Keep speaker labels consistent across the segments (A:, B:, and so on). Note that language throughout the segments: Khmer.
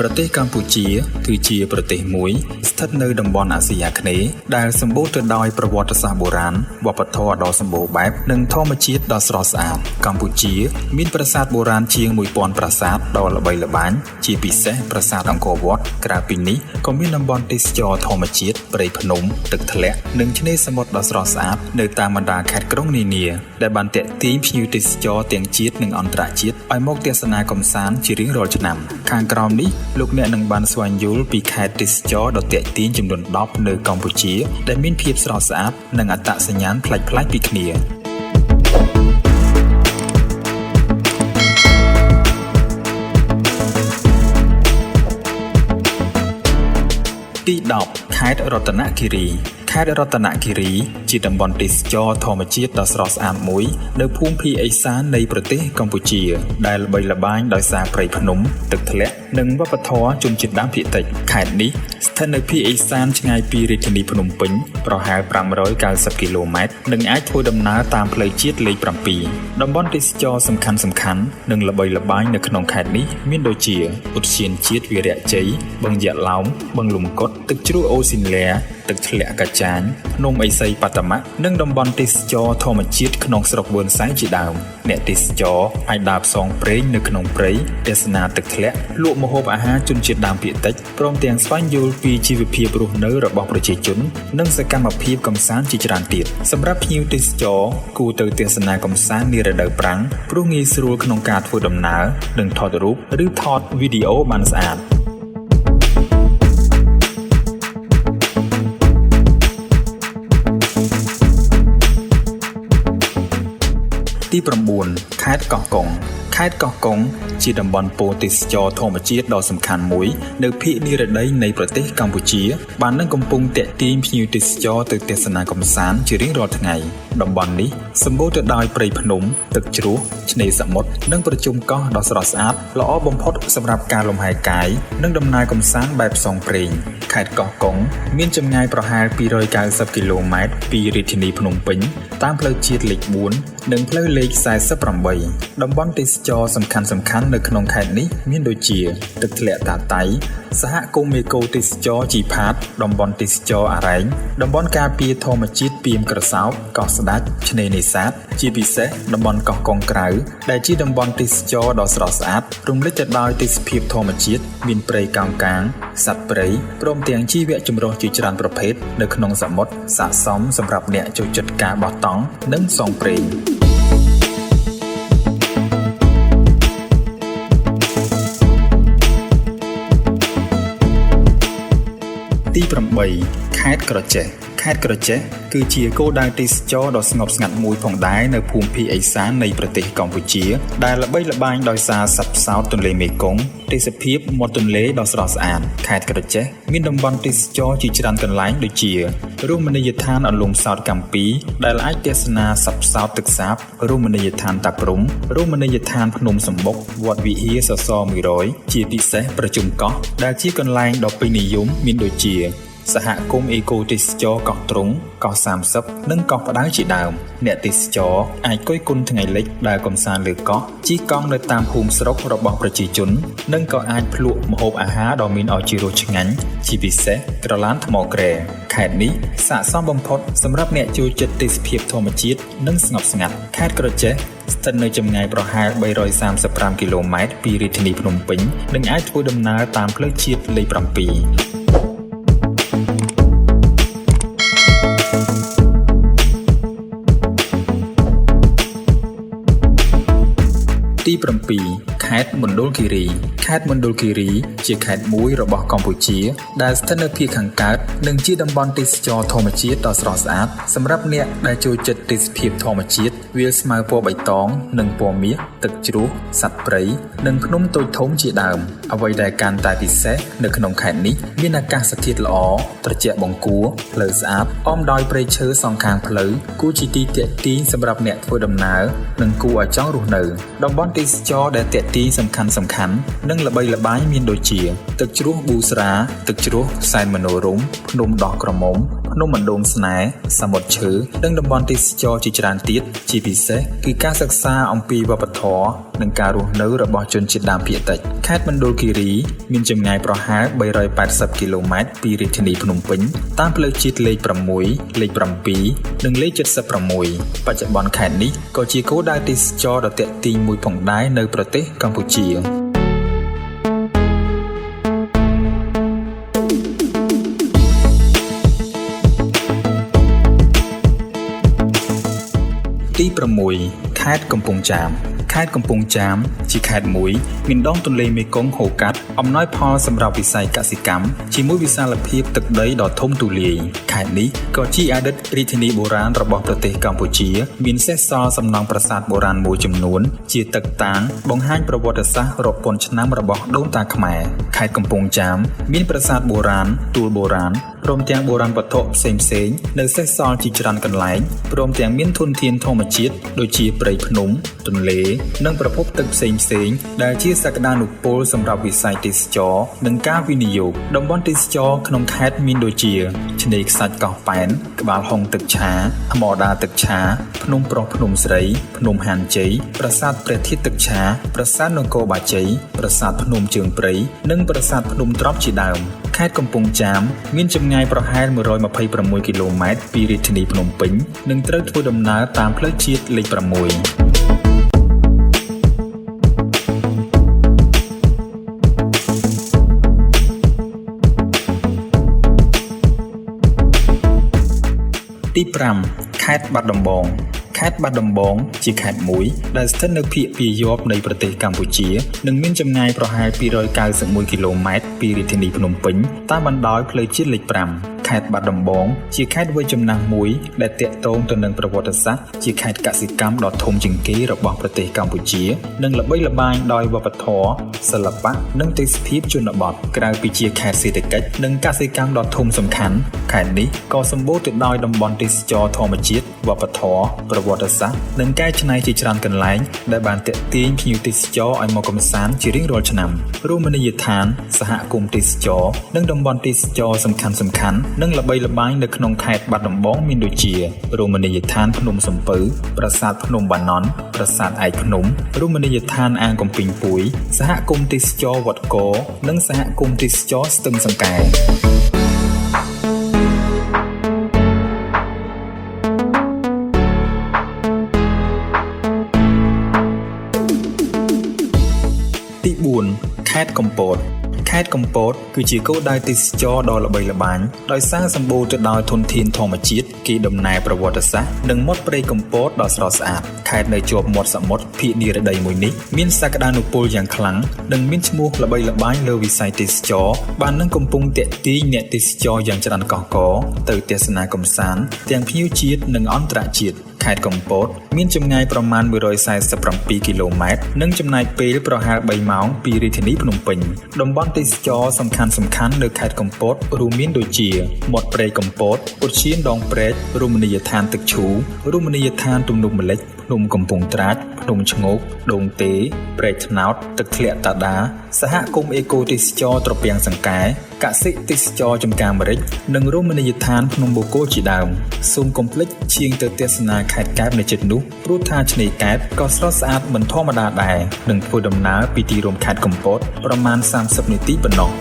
A: ប្រទេសកម្ពុជាគឺជាប្រទេសមួយស្ថិតនៅតំបន់អាស៊ីអាគ្នេយ៍ដែលសម្បូរទៅដោយប្រវត្តិសាស្ត្របុរាណវប្បធម៌ដ៏សម្បូរបែបនិងធម្មជាតិដ៏ស្រស់ស្អាតកម្ពុជាមានប្រាសាទបុរាណជាង1000ប្រាសាទដ៏ល្បីល្បាញជាពិសេសប្រាសាទអង្គរវត្តក្រៅពីនេះក៏មានតំបន់ទេសចរធម្មជាតិព្រៃភ្នំទឹកធ្លាក់និងឆ្នេរសមុទ្រដ៏ស្រស់ស្អាតនៅតាមបណ្ដាខេត្តក្រុងនានាដែលបានទាក់ទាញភ្ញៀវទេសចរទាំងជាតិនិងអន្តរជាតិឲ្យមកទស្សនាកម្សាន្តជារៀងរាល់ឆ្នាំខាងក្រោមនេះលោកអ្នកនឹងបានស្វែងយល់ពីខេត្តទេសចរដ៏ទាក់ទាញចំនួន10នៅកម្ពុជាដែលមានភាពស្រស់ស្អាតនិងអត្តសញ្ញាណប្លែកៗពីគ្នាទី10ខេត្តរតនគិរីខេត្តរតនគិរីជាតំបន់ទេសចរធម្មជាតិដ៏ស្រស់ស្អាតមួយនៅភូមិភាគឦសាននៃប្រទេសកម្ពុជាដែលល្បីល្បាញដោយសារព្រៃភ្នំទឹកធ្លាក់និងវប្បធម៌ជនជាតិដើមភាគតិចខេត្តនេះស្ថិតនៅភាគឦសានឆ្ងាយពីរាជធានីភ្នំពេញប្រហែល590គីឡូម៉ែត្រនិងអាចធ្វើដំណើរតាមផ្លូវជាតិលេខ7តំបន់ទេសចរសំខាន់ៗនិងល្បីល្បាញនៅក្នុងខេត្តនេះមានដូចជាឧទ្យានជាតិវីរៈជ័យបឹងយក្សឡោមបឹងលំកុដទឹកជ្រោះអូស៊ីនឡាទឹកធ្លាក់កាចាញភ្នំឥសីបតមៈនិងតំបន់ទេសចរធម្មជាតិក្នុងស្រុកវើនសៃជាដើមអ្នកទេសចរអាចដើរផ្សងព្រេងនៅក្នុងព្រៃទស្សនាទឹកធ្លាក់លក់ម្ហូបអាហារជនជាតិដើមភាគតិចព្រមទាំងស្វែងយល់ពីជីវភាពរស់នៅរបស់ប្រជាជននិងសកម្មភាពកម្សាន្តជាច្រើនទៀតសម្រាប់ភ្ញៀវទេសចរគួរទៅទស្សនាកម្សាន្តនារដូវប្រាំងព្រោះងាយស្រួលក្នុងការធ្វើដំណើរនិងថតរូបឬថតវីដេអូបានស្អាតទី9ខេត្តកោះកុងខេត្តកោះកុងជាតំបន់ពោទេសចរធម្មជាតិដ៏សំខាន់មួយនៅភាគនិរតីនៃប្រទេសកម្ពុជាបាននឹងកំពុងទាក់ទាញភ្ញៀវទេសចរទៅទស្សនាកម្សាន្តជារៀងរាល់ថ្ងៃតំបន់នេះសម្បូរទៅដោយព្រៃភ្នំទឹកជ្រោះឆ្នេរសមុទ្រនិងប្រជុំកោះដ៏ស្រស់ស្អាតល្អបំផុតសម្រាប់ការលំហែកាយនិងដំណើរកម្សាន្តបែបផ្សងព្រេងខេត្តកោះកុងមានចម្ងាយប្រហែល290គីឡូម៉ែត្រពីរាជធានីភ្នំពេញតាមផ្លូវជាតិលេខ4និងផ្លូវលេខ48តំបន់ទេសចរសំខាន់ៗនៅក្នុងខេត្តនេះមានដូចជាទឹកធ្លាក់តាតៃសហគមន៍មេកូទេសចរជីផាតតំបន់ទេសចរអារ៉ែងតំបន់ការពារធម្មជាតិពាមក្រសោបកោះស្ដេចឆ្នេរនេសាទជាពិសេសតំបន់កោះកុងក្រៅដែលជាតំបន់ទេសចរដ៏ស្រស់ស្អាតរំលេចទៅដោយទេសភាពធម្មជាតិមានព្រៃកោងកាងសត្វព្រៃព្រមទាំងជីវៈចម្រុះជាច្រើនប្រភេទនៅក្នុងសមុទ្រស័ក្តិសមសម្រាប់អ្នកចូលចិត្តការបោះតង់និងផ្សងព្រេងទី8ខេត្តក្រចេះខេត្តក្រចេះគឺជាគោលដៅទេសចរដ៏ស្ងប់ស្ងាត់មួយផងដែរនៅភូមិភាគឦសាននៃប្រទេសកម្ពុជាដែលល្បីល្បាញដោយសារសត្វផ្សោតទន្លេមេគង្គទេសភាពមាត់ទន្លេដ៏ស្រស់ស្អាតខេត្តក្រចេះមានតំបន់ទេសចរជាច្រើនកន្លែងដូចជារមណីយដ្ឋានអន្លង់ផ្សោតកម្ពីដែលអាចទស្សនាសត្វផ្សោតទឹកសាបរមណីយដ្ឋានតាព្រំរមណីយដ្ឋានភ្នំសម្បុកវត្តវិហារសសរ100ជាពិសេសប្រជុំកោះដែលជាកន្លែងដ៏ពេញនិយមមានដូចជាសហគមន៍អេកូទេសចរកោះទ្រង់កោះ30និងកោះផ្ដៅជាដើមអ្នកទេសចរអាចគយគន់ថ្ងៃលិចដើរកម្សាន្តលើកោះជិះកង់នៅតាមភូមិស្រុករបស់ប្រជាជននិងក៏អាចភ្លក់ម្ហូបអាហារដ៏មានឱជារសឆ្ងាញ់ជាពិសេសក្រឡានថ្មក្រែខេត្តនេះស័ក្តិសមបំផុតសម្រាប់អ្នកចូលចិត្តទេសភាពធម្មជាតិនិងស្ងប់ស្ងាត់ខេត្តក្រចេះស្ថិតនៅចម្ងាយប្រហែល335គីឡូម៉ែត្រពីរាជធានីភ្នំពេញនិងអាចធ្វើដំណើរតាមផ្លូវជាតិលេខ7ទី7ខេត្តមណ្ឌលគិរីខេត្តមណ្ឌលគិរីជាខេត្តមួយរបស់កម្ពុជាដែលស្ថិតនៅភាគខាងកើតនិងជាតំបន់ទេសចរធម្មជាតិដ៏ស្រស់ស្អាតសម្រាប់អ្នកដែលចូលចិត្តទេសភាពធម្មជាតិវាលស្មៅពណ៌បៃតងនិងពណ៌មាសទឹកជ្រោះសត្វព្រៃនិងភ្នំតូចធំជាដើមអ្វីដែលកាន់តែពិសេសនៅក្នុងខេត្តនេះមានអាកាសធាតុល្អត្រជាក់បង្គួរផ្លូវស្អាតអមដោយព្រៃឈើសងខាងផ្លូវគួរជាទីទាក់ទាញសម្រាប់អ្នកធ្វើដំណើរនិងគួរឲ្យចង់រស់នៅតំបន់ទេសចរដែលទាក់ទាញសំខាន់ៗនិងល្បីល្បាញមានដូចជាទឹកជ្រោះប៊ូស្រាទឹកជ្រោះសែនមនោរម្យភ្នំដោះក្រមុំ ភ្នំអណ្ដូងស្នេហ៍សមុទ្រឈើនិងតំបន់ទេសចរជាច្រើនទៀតជាពិសេសគឺការសិក្សាអំពីវប្បធម៌និងការរស់នៅរបស់ជនជាតិដើមភាគតិចខេត្តមណ្ឌលគិរីមានចម្ងាយប្រហែល380គីឡូម៉ែត្រពីរាជធានីភ្នំពេញតាមផ្លូវជាតិលេខ6លេខ7និងលេខ76បច្ចុប្បន្នខេត្តនេះក៏ជាគោលដៅទេសចរដ៏ទាក់ទាញមួយផងដែរនៅប្រទេសកម្ពុជាទី6ខេត្តកំពង់ចាមខេត្តកំពង់ចាមជាខេត្តមួយមានដងទន្លេមេគង្គហូរកាត់អំណោយផលសម្រាប់វិស័យកសិកម្មជាមួយវិសាលភាពទឹកដីដ៏ធំទូលាយខេត្តនេះក៏ជាអតីតរាជធានីបុរាណរបស់ប្រទេសកម្ពុជាមានសេសសល់សំណង់ប្រាសាទបុរាណមួយចំនួនជាតឹកតាងបង្ហាញប្រវត្តិសាស្ត្ររាប់ពាន់ឆ្នាំរបស់ដូនតាខ្មែរខេត្តកំពង់ចាមមានប្រាសាទបុរាណទួលបុរាណព្រមទាំងបុរាណវត្ថុផ្សេងៗនៅសេសសល់ជាច្រើនកន្លែងព្រមទាំងមានធនធានធម្មជាតិដូចជាព្រៃភ្នំទន្លេនិងប្រភពទឹកផ្សេងៗដែលជាសក្តានុពលសម្រាប់វិស័យទេសចរនិងការវិនិយោគតំបន់ទេសចរក្នុងខេត្តមានដូចជាឆ្នេរខ្សាច់កោះប៉ែនក្បាលហុងទឹកឆាថ្មដាទឹកឆាភ្នំប្រុសភ្នំស្រីភ្នំហានជ័យប្រាសាទព្រះធាតុទឹកឆាប្រាសាទនគរបាជ័យប្រាសាទភ្នំជើងព្រៃនិងប្រាសាទភ្នំត្រប់ជាដើមខេត្តកំពង់ចាមមានចម្ងាយប្រហែល126គីឡូម៉ែត្រពីរាជធានីភ្នំពេញនិងត្រូវធ្វើដំណើរតាមផ្លូវជាតិលេខ6ទី5ខេត្តបាត់ដំបងខេត្តបាត់ដំបងជាខេត្តមួយដែលស្ថិតនៅភាគពាយ័ព្យនៃប្រទេសកម្ពុជានិងមានចម្ងាយប្រហែល291គីឡូម៉ែត្រពីរាជធានីភ្នំពេញតាមបណ្ដោយផ្លូវជាតិលេខ5ខេត្តបាត់ដំបងជាខេត្តវ័យចំណាស់មួយដែលទាក់ទងទៅនឹងប្រវត្តិសាស្ត្រជាខេត្តកសិកម្មដ៏ធំជាងគេរបស់ប្រទេសកម្ពុជានិងល្បីល្បាញដោយវប្បធម៌សិល្បៈនិងទេសភាពជនបទក្រៅពីជាខេត្តសេដ្ឋកិច្ចនិងកសិកម្មដ៏ធំសំខាន់ខេត្តនេះក៏សម្បូរទៅដោយតំបន់ទេសចរធម្មជាតិវប្បធម៌ប្រវត្តិសាស្ត្រនិងកែច្នៃជាច្រើនកន្លែងដែលបានទាក់ទាញភ្ញៀវទេសចរឲ្យមកកម្សាន្តជារៀងរាល់ឆ្នាំរមណីយដ្ឋានសហគមន៍ទេសចរនិងតំបន់ទេសចរសំខាន់ៗនិងល្បីល្បាញនៅក្នុងខេត្តបាត់ដំបងមានដូចជារមណីយដ្ឋានភ្នំសំពៅប្រាសាទភ្នំបាណន់ប្រាសាទឯកភ្នំរមណីយដ្ឋានអាងកំពីងពួយសហគមន៍ទេសចរវត្តកនិងសហគមន៍ទេសចរស្ទឹងសង្កែទី4ខេត្តកំពតខេត្តកំពតគឺជាគោលដៅទេសចរដ៏ល្បីល្បាញដោយសារសម្បូរទៅដោយធនធានធម្មជាតិគេដំណែប្រវត្តិសាស្ត្រនិងមាត់ព្រៃកំពតដ៏ស្រស់ស្អាតខេត្តនៅជាប់មាត់សមុទ្រភាគនិរតីមួយនេះមានសក្តានុពលយ៉ាងខ្លាំងនិងមានឈ្មោះល្បីល្បាញលើវិស័យទេសចរបាននឹងកំពុងទាក់ទាញអ្នកទេសចរយ៉ាងច្រើនកុះករទៅទស្សនាកម្សាន្តទាំងភ្ញៀវជាតិនិងអន្តរជាតិខេត្តកំពតមានចម្ងាយប្រមាណ147គីឡូម៉ែត្រនិងចំណាយពេលប្រហែល3ម៉ោងពីរាជធានីភ្នំពេញតំបន់ទេសចរសំខាន់ៗនៅខេត្តកំពតរួមមានដូចជាមាត់ព្រែកកំពតឧទ្យានដងព្រែករមណីយដ្ឋានទឹកឈូរមណីយដ្ឋានទំនប់ម្លិចភ្នំកំពង់ត្រាចភ្នំឈ្ងោកដូងទេព្រែកត្នោតទឹកធ្លាក់តាដាសហគមន៍អេកូទេសចរត្រពាំងសង្កែកសិទេសចរចំការម្រេចនិងរមណីយដ្ឋានភ្នំបូកគោជាដើមសូមកុំភ្លេចឈៀងទៅទស្សនាខេត្តកែបនៅជិតនោះព្រោះថាឆ្នេរកែបក៏ស្រស់ស្អាតមិនធម្មតាដែរនិងធ្វើដំណើរពីទីរួមខេត្តកំពតប្រមាណ30នាទីប៉ុណ្ណោះ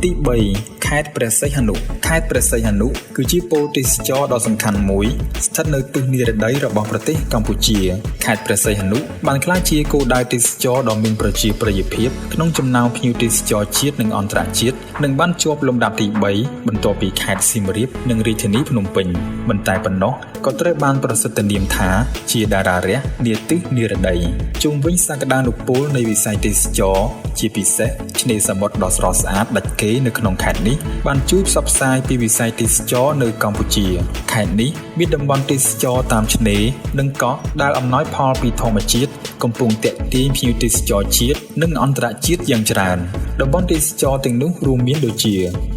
A: ទី3ខេត្តព្រះសីហនុខេត្តព្រះសីហនុគឺជាប៉ូលទេសចរដ៏សំខាន់មួយស្ថិតនៅទិសនិរតីរបស់ប្រទេសកម្ពុជាខេត្តព្រះសីហនុបានក្លាយជាគោលដៅទេសចរដ៏មានប្រជាប្រិយភាពក្នុងចំណោមភ្ញៀវទេសចរជាតិនិងអន្តរជាតិនិងបានជាប់លំដាប់ទី3បន្ទាប់ពីខេត្តសៀមរាបនិងរាជធានីភ្នំពេញមិនតែប៉ុណ្ណោះក៏ត្រូវបានប្រសិទ្ធនាមថាជាតារារះនាទិសនិរតីជុំវិញសក្តានុពលនៃវិស័យទេសចរជាពិសេសឆ្នេរសមុទ្រដ៏ស្រស់ស្អាតដាច់គេនៅក្នុងខេត្តនេះបានជួយផ្សព្វផ្សាយពីវិស័យទេសចរនៅកម្ពុជាខេត្តនេះមានតំបន់ទេសចរតាមឆ្នេរនិងកោះដែលអំណោយផលពីធម្មជាតិកំពុងទាក់ទាញភ្ញៀវទេសចរជាតិនិងអន្តរជាតិយ៉ាងច្រើនតំបន់ទេសចរទាំងនោះរួមមានដូចជា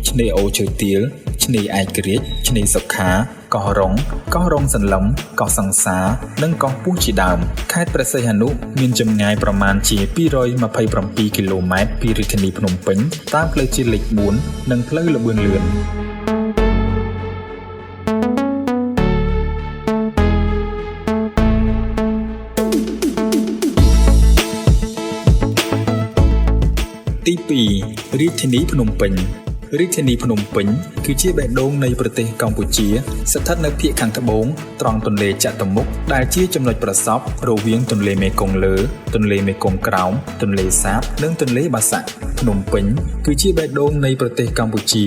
A: ឆ្នេរអូឈើទាលឆ្នេរឯករាជ្យឆ្នេរសុខា កោះរុង កោះរុងសន្លឹម កោះសង្សារ និងកោះពស់ជាដើម។ ខេត្តព្រះសីហនុមានចម្ងាយប្រមាណជា227គីឡូម៉ែត្រពីរាជធានីភ្នំពេញ តាមផ្លូវជាតិលេខ4 និងផ្លូវល្បឿនលឿន។ ទី2 រាជធានីភ្នំពេញ។ រាជធានីភ្នំពេញគឺជាបេះដូងនៃប្រទេសកម្ពុជា ស្ថិតនៅភាគខាងត្បូងត្រង់ទន្លេចតុមុខ ដែលជាចំណុចប្រសព្វរវាងទន្លេមេគង្គលើ ទន្លេមេគង្គក្រោម ទន្លេសាប និងទន្លេបាសាក់។ ភ្នំពេញគឺជាបេះដូងនៃប្រទេសកម្ពុជា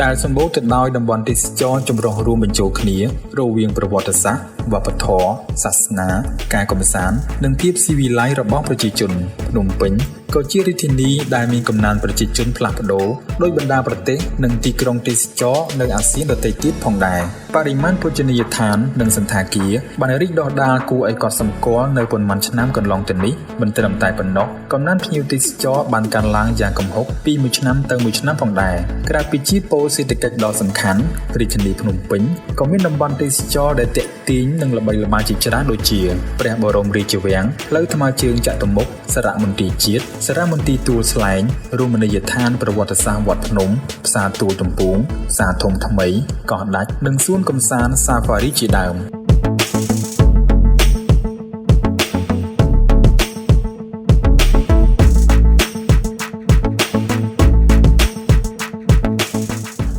A: ដែលសម្បូរទៅដោយតំបន់ទេសចរចម្រុះរួមបញ្ចូលគ្នារវាងប្រវត្តិសាស្ត្រ វប្បធម៌ សាសនា ការកម្សាន្ត និងភាពស៊ីវិល័យរបស់ប្រជាជន។ ភ្នំពេញក៏ជារាជធានីដែលមានកំណើនប្រជាជនផ្លាស់ប្ដូរដោយបណ្ដាប្រទេស និងទីក្រុងទេសចរនៅអាស៊ានដទៃទៀតផងដែរ។ បរិមាណភោជនីយដ្ឋាននិងសណ្ឋាគារបានរីកដុះដាលគួរឲ្យកត់សម្គាល់នៅប៉ុន្មានឆ្នាំកន្លងទៅនេះ។ មិនត្រឹមតែប៉ុណ្ណោះ កំណើនភ្ញៀវទេសចរបានកើនឡើងយ៉ាងគំហុកពីមួយឆ្នាំទៅមួយឆ្នាំផងដែរ។ ក្រៅពីជាប៉ូលសេដ្ឋកិច្ចដ៏សំខាន់ រាជធានីភ្នំពេញក៏មានតំបន់ទេសចរដែលទាក់ទាញនិងល្បីល្បាញជាច្រើន ដូចជាព្រះបរមរាជវាំង ផ្លូវថ្មើរជើងចតុមុខ សារមន្ទីរជាតិ សារមន្ទីរទួលស្លែង រមណីយដ្ឋានប្រវត្តិសាស្ត្រវត្តភ្នំ ផ្សារទួលទំពូង ផ្សារធំថ្មី កោះដាច់ និងសួនកម្សាន្តសាហ្វារីជាដើម។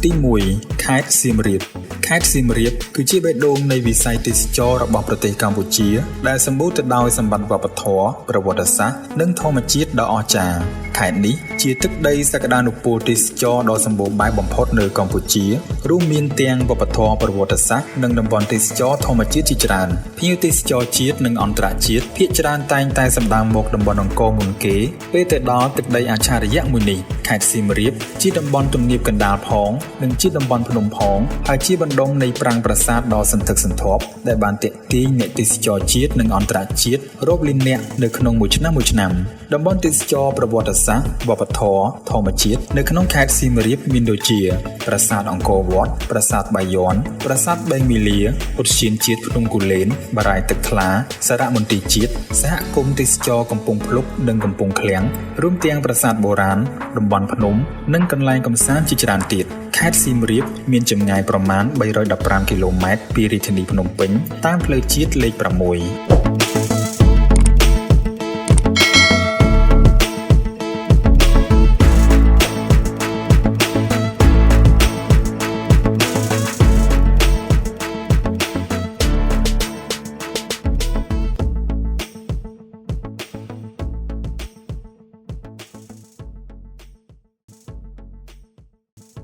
A: ទី1 ខេត្តសៀមរាប។ ខេត្តសៀមរាបគឺជាបេះដូងនៃវិស័យទេសចររបស់ប្រទេសកម្ពុជា ដែលសម្បូរទៅដោយសម្បត្តិវប្បធម៌ ប្រវត្តិសាស្ត្រ និងធម្មជាតិដ៏អស្ចារ្យ។ ខេត្តនេះជាទឹកដីសក្តានុពលទេសចរដ៏សម្បូរបែបបំផុតនៅកម្ពុជា រួមមានទាំងវប្បធម៌ ប្រវត្តិសាស្ត្រ និងតំបន់ទេសចរធម្មជាតិជាច្រើន។ ភ្ញៀវទេសចរជាតិនិងអន្តរជាតិភាគច្រើនតែងតែសម្ដៅមកតំបន់អង្គរមុនគេ ពេលទៅដល់ទឹកដីអច្ឆរិយៈមួយនេះ។ ខេត្តសៀមរាបជាតំបន់ទំនាបកណ្ដាលផង និងជាតំបន់ភ្នំផង ហើយជាបណ្ដុំនៃប្រាង្គប្រាសាទដ៏សន្ធឹកសន្ធាប់ ដែលបានទាក់ទាញអ្នកទេសចរជាតិនិងអន្តរជាតិរាប់លាននាក់នៅក្នុងមួយឆ្នាំមួយឆ្នាំ។ តំបន់ទេសចរប្រវត្តិសាស្ត្រ វប្បធម៌ ធម្មជាតិនៅក្នុងខេត្តសៀមរាបមានដូចជា ប្រាសាទអង្គរវត្ត ប្រាសាទបាយ័ន ប្រាសាទបេងមីលា ឧទ្យានជាតិភ្នំគូលែន បារាយណ៍ទឹកថ្លា សារមន្ទីរជាតិ សហគមន៍ទេសចរកំពង់ភ្លុកនិងកំពង់ឃ្លាំង រួមទាំងប្រាសាទបុរាណ តំបន់ភ្នំ និងកន្លែងកម្សាន្តជាច្រើនទៀត។ ខេត្តសៀមរាបមានចម្ងាយប្រមាណ315គីឡូម៉ែត្រពីរាជធានីភ្នំពេញ តាមផ្លូវជាតិលេខ6។